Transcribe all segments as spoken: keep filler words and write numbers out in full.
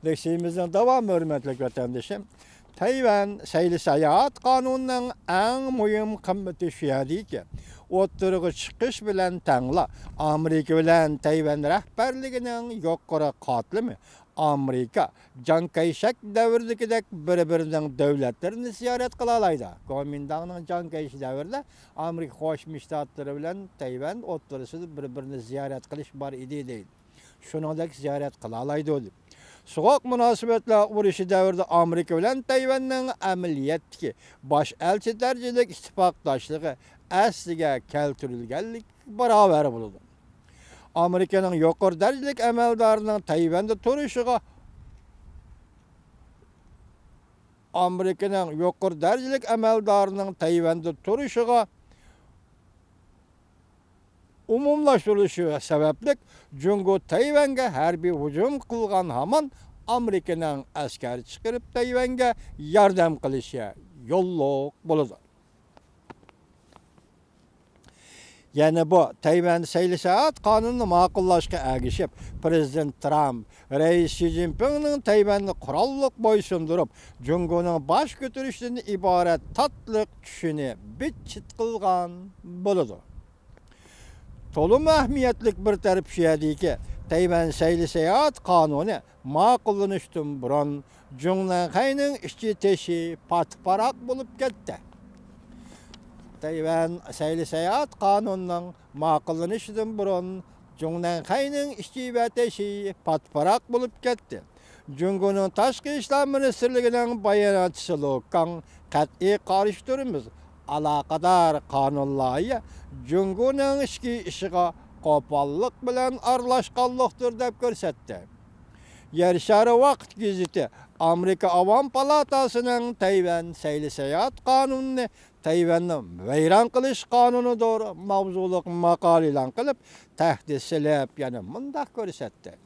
لېكسىيىمىزنىڭ داۋامى، ھۆرمەتلىك ۋەتەندىشىم. تەيۋەن سەيلە ساياھەت قانۇنىنىڭ ئەڭ مۇھىم قىممىتى شۇ يەردىكى، ئوتتۇرىغا چىقىش بىلەن تەڭلا ئامېرىكا بىلەن تەيۋەن رەھبەرلىكىنىڭ يۇقىرى قاتلىمى ئامېرىكا جاڭ كەيشەك دەۋرىدىكىدەك بىر-بىرىنىڭ دۆلەتلىرىنى زىيارەت قىلالايدۇ. گومىنداڭنىڭ جاڭ كەيشى دەۋرىدە ئامېرىكا قوشما شتاتلىرى بىلەن تەيۋەن ئوتتۇرىسىدا بىر-بىرىنى زىيارەت قىلىش بار ئىدى دەيدۇ. شۇنىڭدەك زىيارەت قىلالايدۇ دەپ. سوغۇق مۇناسىۋەتلەر ئۇرۇشى دەۋرىدە ئامېرىكا بىلەن تەيۋەننىڭ ئەمەلىيەتتىكى باش ئەلچى دەرىجىلىك ئىتتىپاقداشلىقى ئەسلىگە كەلتۈرۈلگەنلىك باراۋەر بولىدۇ. ئامېرىكىنىڭ يۇقىرى دەرىجىلىك ئەمەلدارىنىڭ تەيۋەندە تۇرۇشىغا، ئامېرىكىنىڭ يۇقىرى دەرىجىلىك ئەمەلدارىنىڭ تەيۋەندە تۇرۇشىغا ئومۇملاشتۇرۇلۇشى سەۋەبلىك، جۇڭگو تەيۋەنگە ھەربىي ھۇجۇم قىلغان ھامان ئامېرىكىنىڭ ئەسكەر چىقىرىپ تەيۋەنگە ياردەم قىلىشى يوللۇق بولىدۇ. يەنە بۇ تەيۋەن سەيلە ساياھەت قانۇنىنى ماقۇللاشقا ئەگىشىپ، پىرېزىدېنت ترامپ رەئىس شى جىنپىڭنىڭ تەيۋەننى قوراللىق بويسۇندۇرۇپ، جۇڭگونىڭ باش كۆتۈرۈشىدىن ئىبارەت تاتلىق چۈشىنى بىت چىت قىلغان بولىدۇ. تولىمۇ ئەھمىيەتلىك بىر تەرىپى شۇ يەردىكى، تەيۋەن سەيلە ساياھەت قانۇنى ماقۇللىنىشتىن بۇرۇن جۇڭنەنخەينىڭ ئىچى تېشى پاتىپاراق بولۇپ كەتتى. تەيۋەن سەيلە ساياھەت قانۇنىنىڭ ماقۇللىنىشىدىن بۇرۇن جۇڭنەنخەينىڭ ئىچى ۋە تېشى پاتىپاراق بولۇپ كەتتى. جۇڭگونىڭ تاشقى ئىشلار مىنىستىرلىكىنىڭ باياناتچىسى لو كاڭ قەتئىي قارشى تۇرىمىز، ئالاقىدار قانۇن لايىھە جۇڭگونىڭ ئىچكى ئىشىغا قوپاللىق بىلەن ئارىلاشقانلىقتۇر، دەپ كۆرسەتتى. يەر شارى ۋاقىت گېزىتى ئامېرىكا ئاۋام پالاتاسىنىڭ تەيۋەن سەيلە ساياھەت قانۇنىنى تەيۋەننى ۋەيران قىلىش قانۇنىدۇر ماۋزۇلۇق ماقالە ئېلان قىلىپ، تەھدىت سېلىپ، يەنە مۇنداق كۆرسەتتى: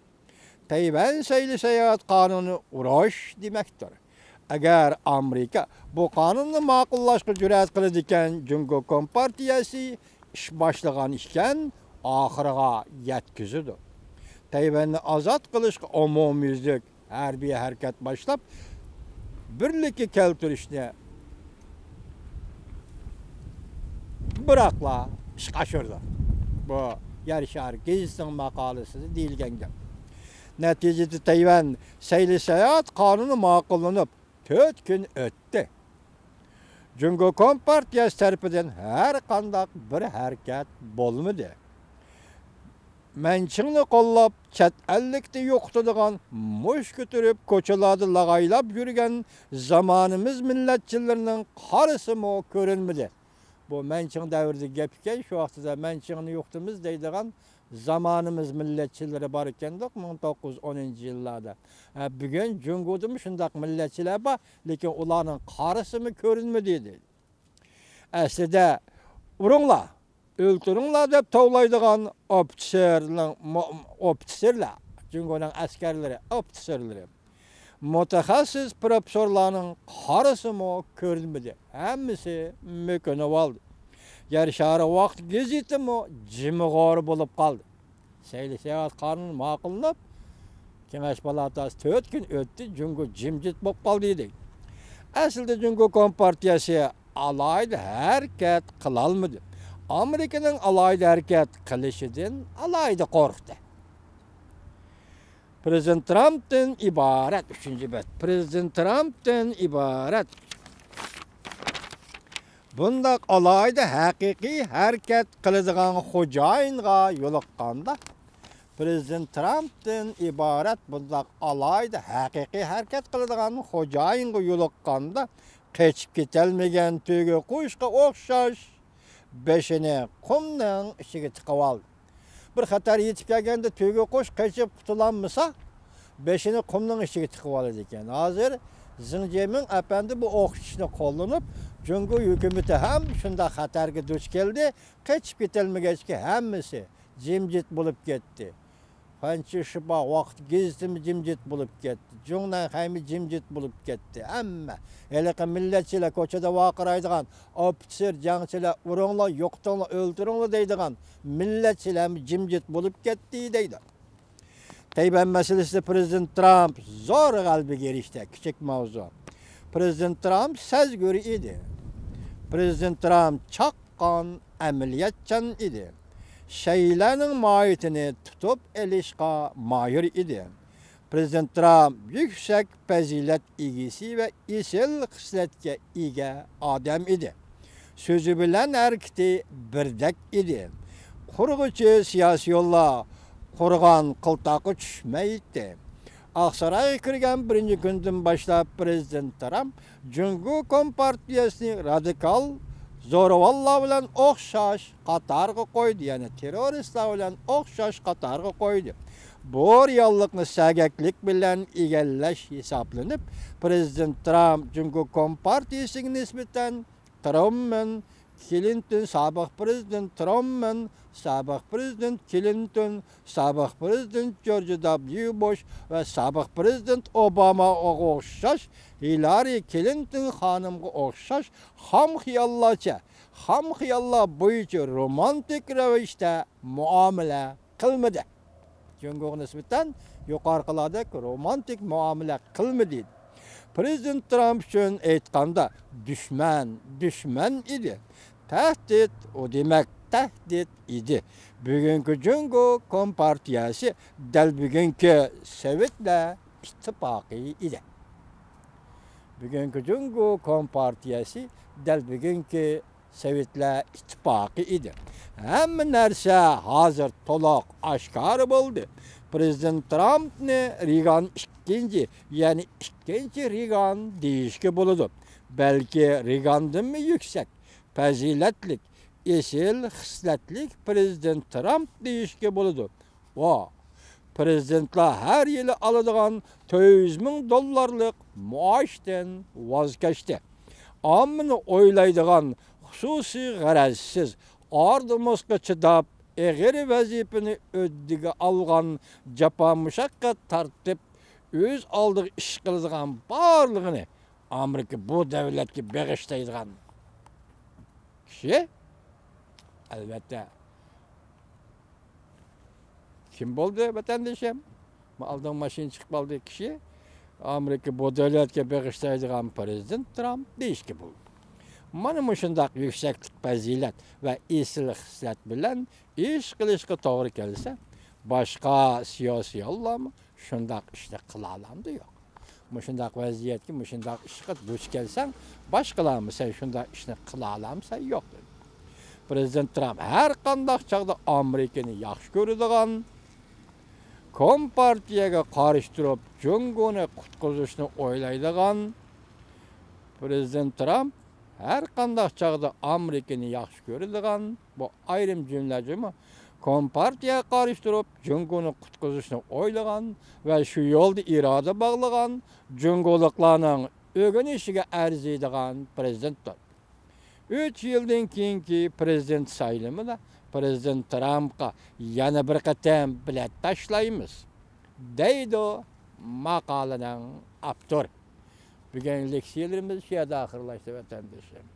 تەيۋەن سەيلە ساياھەت قانۇنى ئۇرۇش دېمەكتۇر. ئەگەر ئامېرىكا بۇ قانۇننى ماقۇللاشقا جۈرئەت قىلىدىكەن، جۇڭگو كومپارتىيەسى ئىش باشلىغان ئىكەن، ئاخىرىغا يەتكۈزىدۇ. تەيۋەننى ئازاد قىلىشقا ئومۇميۈزلۈك ھەربىي ھەرىكەت باشلاپ، بىرلىككە كەلتۈرۈشنى بىراقلا ئىشقا ئاشۇرىدۇ. بۇ يەر شارى گېزىتىنىڭ ماقالىسىدە دېيىلگەن گەپ. نەتىجىدە تەيۋەن سەيلە ساياھەت قانۇنى ماقۇللىنىپ، تۆت كۈن ئۆتتى. جۇڭگو كومپارتىيەسى تەرىپىدىن ھەر قانداق بىر ھەرىكەت بولمىدى. مەنچىڭنى قوللاپ، چەت ئەللىكتە يوقىتىدىغان، مۇش كۆتۈرۈپ، كوچىلاردا لاغايلاپ يۈرگەن زامانىمىز مىللەتچىلىرىنىڭ قارىسىمۇ كۆرۈنمىدى. بۇ مەنچىڭ دەۋرىدىكى گەپ ئىكەن، شۇ ۋاقتىدا مەنچىڭنى يوقىتىمىز دەيدىغان زامانىمىز مىللەتچىلىرى بار ئىكەندۇق، مىڭ توققۇز يۈز ئونىنچى يىللاردا. ھە، بۈگۈن جۇڭگودىمۇ شۇنداق مىللەتچىلەر بار، لېكىن ئۇلارنىڭ قارىسىمۇ كۆرۈنمىدى دەيدۇ. ئەسلىدە، ئۇرۇڭلار، ئۆلتۈرۈڭلار دەپ توۋلايدىغان ئوفىتسېرنىڭ، مو-، ئوفىتسېرلار، جۇڭگونىڭ ئەسكەرلىرى، ئوفىتسېرلىرى، مۇتەخەسسىس پروفېسسورلارنىڭ قارىسىمۇ كۆرۈنمىدى. ھەممىسى مۆكۈنۈۋالدى. يەر شارى ۋاقىت گېزىتىمۇ جىمىغورا بولۇپ قالدى. سەيلە ساياھەت قانۇنى ماقۇللىنىپ، كېڭەش پالاتاسى تۆت كۈن ئۆتتى، جۇڭگو جىمجىت بولۇپ قالدى دەيدۇ. ئەسلىدە جۇڭگو كومپارتىيەسى ئالاھىدە ھەرىكەت قىلالمىدى. ئامېرىكىنىڭ ئالاھىدە ھەرىكەت قىلىشىدىن ئالاھىدە قورقتى. پىرېزىدېنت ترامپتىن ئىبارەت، ئۈچىنچى بەت، پىرېزىدېنت ترامپتىن ئىبارەت بۇنداق ئالاھىدە ھەقىقىي ھەرىكەت قىلىدىغان خوجايىنغا يولۇققاندا، پىرېزىدېنت ترامپتىن ئىبارەت بۇنداق ئالاھىدە ھەقىقىي ھەرىكەت قىلىدىغان خوجايىنغا يولۇققاندا، قېچىپ كېتەلمىگەن تۆگە قۇشقا ئوخشاش بېشىنى قۇمنىڭ ئىچىگە تىقىۋالدى. بىر خەتەر يېتىپ كەلگەندە تۆگە قۇش قېچىپ قۇتۇلالمىسا، بېشىنى قۇمنىڭ ئىچىگە تىقىۋالىدىكەن. ھازىر زېڭ جيېمىڭ ئەپەندى بۇ ئوخشىشنى قوللىنىپ، جۇڭگو ھۆكۈمىتى ھەم شۇنداق خەتەرگە دۇچ كەلدى، قېچىپ كېتەلمىگەچكە ھەممىسى جىمجىت بولۇپ كەتتى. فەنچىشىپا ۋاقىت گېزىتىمۇ جىمجىت بولۇپ كەتتى. جۇڭنەنخەيمۇ جىمجىت بولۇپ كەتتى. ھەممە ھېلىقى مىللەتچىلەر، كوچىدا ۋارقىرايدىغان ئوفىتسېر، جەڭچىلەر، ئۇرۇڭلار، يوقىتىڭلار، ئۆلتۈرۈڭلار دەيدىغان مىللەتچىلەرمۇ جىمجىت بولۇپ كەتتى دەيدۇ. تەيۋەن مەسىلىسىدە پىرېزىدېنت ترامپ زور غەلىبىگە ئېرىشتى. كىچىك ماۋزۇ. پىرېزىدېنت ترامپ سەزگۈر ئىدى. پىرېزىدېنت ترامپ چاققان، ئەمەلىيەتچان ئىدى. شەيئىلەرنىڭ ماھىيىتىنى تۇتۇپ ئېلىشقا ماھىر ئىدى. پىرېزىدېنت ترامپ يۈكسەك پەزىلەت ئىگىسى ۋە ئېسىل خىسلەتكە ئىگە ئادەم ئىدى. سۆزى بىلەن ھەرىكىتى بىردەك ئىدى. قۇرغۇچى سىياسىيونلار قۇرغان قىلتاققا چۈشمەيتتى. ئاقسارايغا كىرگەن بىرىنچى كۈندىن باشلاپ پىرېزىدېنت ترامپ جۇڭگو كومپارتىيەسىنى رادىكال زورىۋاللار بىلەن ئوخشاش قاتارغا قويدى، يەنى تېررورىستلار بىلەن ئوخشاش قاتارغا قويدى. بۇ رېئاللىقنى سەگەكلىك بىلەن ئىگىلەش ھېسابلىنىپ، پىرېزىدېنت ترامپ جۇڭگو كومپارتىيىسىگە نىسبەتەن تراممېن، كلىنتون، سابىق پىرېزىدېنت تراممېن، سابىق پىرېزىدېنت كلىنتون، سابىق پىرېزىدېنت جورج دابليۇ بۇش ۋە سابىق پىرېزىدېنت ئوباماغا ئوخشاش، ھىلارى كلىنتون خانىمغا ئوخشاش خام خىياللارچە، خام خىياللار بويىچە رومانتىك رەۋىشتە مۇئامىلە قىلمىدى. جۇڭگوغا نىسبەتەن يۇقىرىقىلاردەك رومانتىك مۇئامىلە قىلمىدى. پىرېزىدېنت ترامپ ئۈچۈن ئېيتقاندا، دۈشمەن، دۈشمەن ئىدى. تەھدىت، ئۇ دېمەك، تەھدىت ئىدى. بۈگۈنكى جۇڭگو كومپارتىيەسى دەل بۈگۈنكى سوۋېتلەر ئىتتىپاقى ئىدى. بۈگۈنكى جۇڭگو كومپارتىيەسى دەل بۈگۈنكى سوۋېتلەر ئىتتىپاقى ئىدى. ھەممە نەرسە ھازىر تولۇق ئاشكارا بولدى. پىرېزىدېنت ترامپنى رېيگان ئىككىنچى، يەنى ئىككىنچى رېيگان دېيىشكە بولىدۇ. بەلكى رېيگاندىنمۇ يۈكسەك پەزىلەتلىك، ئېسىل خىسلەتلىك پىرېزىدېنت ترامپ دېيىشكە بولىدۇ. ئۇ، پىرېزىدېنتلار ھەر يىلى ئالىدىغان تۆت يۈز مىڭ دوللارلىق مائاشتىن ۋاز كەچتى. ئاممىنى ئويلايدىغان، خۇسۇسىي غەرەزسىز، ئار-نومۇسقا چىداپ، ئېغىر ۋەزىپىنى ھۆددىگە ئالغان، جاپا-مۇشەققەت تارتىپ، ئۆز ئالدىغا ئىش قىلىدىغان بارلىقىنى ئامېرىكا بۇ دۆلەتكە بېغىشلايدىغان كىشى، ئەلۋەتتە، كىم بولدى، ۋەتەندىشىم؟ ما ئالدىڭ ماشىنا چىقىپ قالدى كىشى. ئامېرىكا بۇ دۆلەتكە بېغىشلايدىغان پىرېزىدېنت ترامپ دېيىشكە بولىدۇ. مانا مۇشۇنداق يۈكسەكلىك پەزىلەت ۋە ئېسىل خىسلەت بىلەن ئىش قىلىشقا توغرا كەلسە، باشقا سىياسىيونلارمۇ شۇنداق ئىشنى قىلالامدۇ؟ يوق. مۇشۇنداق ۋەزىيەتكە، مۇشۇنداق ئىشقا دۇچ كەلسەڭ، باشقىلارمۇ سەن شۇنداق ئىشنى قىلالامسەن؟ يوق، دېدى. پىرېزىدېنت ترامپ ھەر قانداق چاغدا ئامېرىكىنى ياخشى كۆرىدىغان، كومپارتىيەگە قارشى تۇرۇپ، جۇڭگونى قۇتقۇزۇشنى ئويلايدىغان، پىرېزىدېنت ترامپ ھەر قانداق چاغدا ئامېرىكىنى ياخشى كۆرىدىغان، بۇ ئايرىم جۈملە جۇمۇ، كومپارتىيەگە قارشى تۇرۇپ، جۇڭگونى قۇتقۇزۇشنى ئويلىغان ۋە شۇ يولدا ئىرادە باغلىغان جۇڭگولۇقلارنىڭ ئۆگىنىشىگە ئەرزىيدىغان پىرېزىدېنتتۇر. ئۈچ يىلدىن كېيىنكى پىرېزىدېنت سايلىمىدا پىرېزىدېنت ترامپقا يەنە بىر قېتىم بېلەت تاشلايمىز، دەيدۇ ماقالىنىڭ ئاپتورى. بۈگۈن لېكسىيەلىرىمىز شۇ يەردە ئاخىرلاشتى، ۋەتەندىشىم.